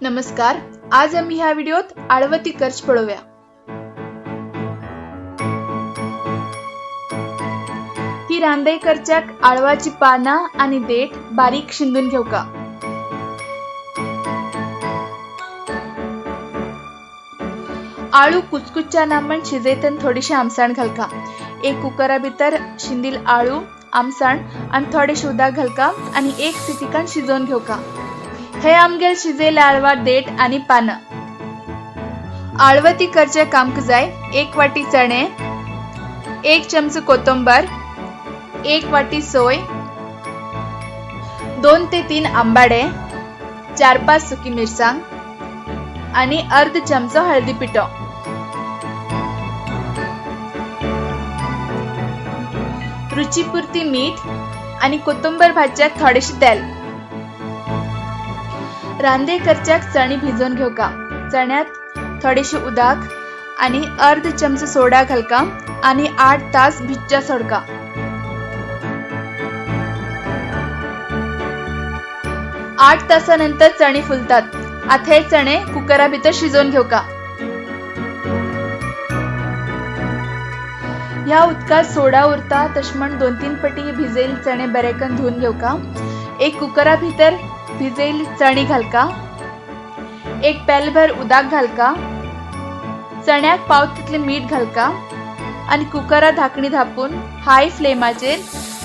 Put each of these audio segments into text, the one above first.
नमस्कार, आज आम्ही ह्या व्हिडिओत आळवती कर्ज पळोवया। ही रांदे करच्याक आळवाची पाना आणि देठ बारीक शिंदून घेवका। आळू कुचकुच्च्या नामण शिजयतन थोडीशी आमसाण घालका। एक कुकरा भितर शिंदील आळू आमसाण आणि थोडेशे उदक घालका आणि एक सिटिकान शिजोवन घेवका। हे आमगेल शिजयले आळवा देठ आणि पानं। आळवती करचे कामक जाय 1 वाटी चणे, 1 चमचो कोथंबीर, 1 वाटी सोय, 2 ते 3 आंबाडे, 4-5 सुकी मिरसांग आणि अर्ध चमचो हळदी पिठो। रुचीपुरती मीठ आणि कोथिंबीर भाज्याक थोडेशे तेल। रांदे करच्याक चणे भिजोवन घेवका। चण्यात थोडेशे उदक आणि अर्ध चमचो सोडा घालका आणि 8 तास भिजच्या सोडका। 8 तासानंतर चणे फुलतात। आता हे चणे कुकरा भितर शिजोवन घेवका। ह्या उदकात सोडा उरता तशें म्हण 2-3 पटी भिजयिल्ले चणे बरे करून धुवन घेवका। एक कुकरा भितर भिजयिल्ली चणी घालका, एक पेलभर उदक घालका, चण्याक पाव तितले मीठ घालका आणि कुकरा धाकणी धापून हाय फ्लेमाचेर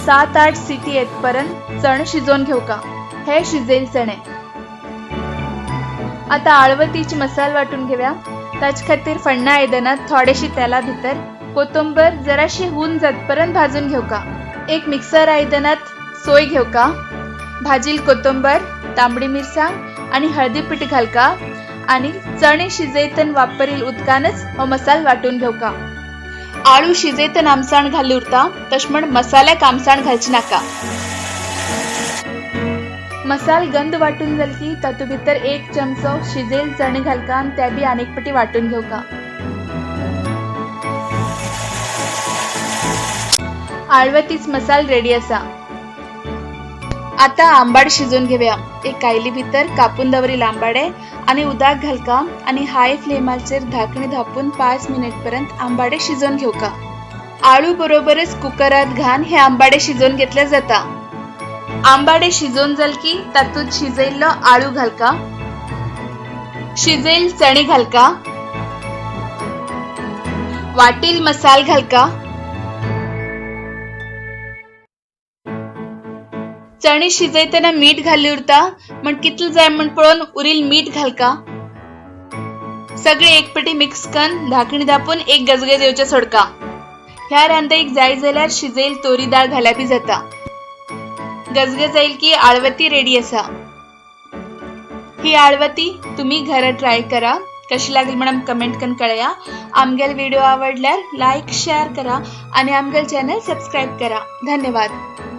7-8 सिटी येतपर्यंत चण शिजोवन घेवका। हे शिजयिल्ले चणे। आता आळवतीची मसाल वाटून घेवया। ताचे खातीर फण्णा आयदनांत थोडेशे तेला भितर कोथंबीर जराशी हून जातपर्यंत भाजून घेवका। एक मिक्सर आयदनांत सोय घेवका, भाजील कोथंबीर, तांबडी मिरसांग आणि हळदी पीठ घालका आणि चणे शिजयतन वापरील उदकानच हो मसाल वाटून घेवका। आळू शिजयतन आमसाण घाली उरता तशें म्हण मसाल्याक आमसाण घालची नाका। मसाल गंध वाटून जाल की तातूंत भितर 1 चमचो शिजयिल्ले चणे घालका आनी ते बी आनीक पटी वाटून घेवका। आळवतीच मसाल रेडी आसा। आता आंबाड शिजोवन घेवया। एक कायली भितर कापून दवरिल्ले आंबाडे आनी उदक घालका आनी हाय फ्लेमाचेर धाकणी धापून 5 मिनिट पर्यंत आंबाडे शिजोवन घेवका। आळू बरोबरच कुकरात घान हे आंबाडे शिजोवन घेतले जाता। आंबाडे शिजोवन जाल की तातूंत शिजयिल्लो आळू घालका, शिजयिल्ले चणे घालका, वाटील मसाल घालका। चणे शिजयतना मीठ घाल्ले उरता म्हण कितले जाय म्हण पळोवन उरील मीठ घालका। सगळे एक पटी मिक्स करून धाकणी धापून एक गजगज येवचे सोडका। ह्या रांदेक जाय जाल्यार शिजयिल्ली तोरी दाळ घाल्यार बी जाता। गजगज येईल की आळवती रेडी आसा। ही आळवती तुम्ही घरा ट्राय करा। कशी लागली म्हणून कमेंट करून कळया। आमगेल व्हिडिओ आवडल्यार लाईक शेअर करा आणि आमगेल चॅनल सबस्क्राईब करा। धन्यवाद।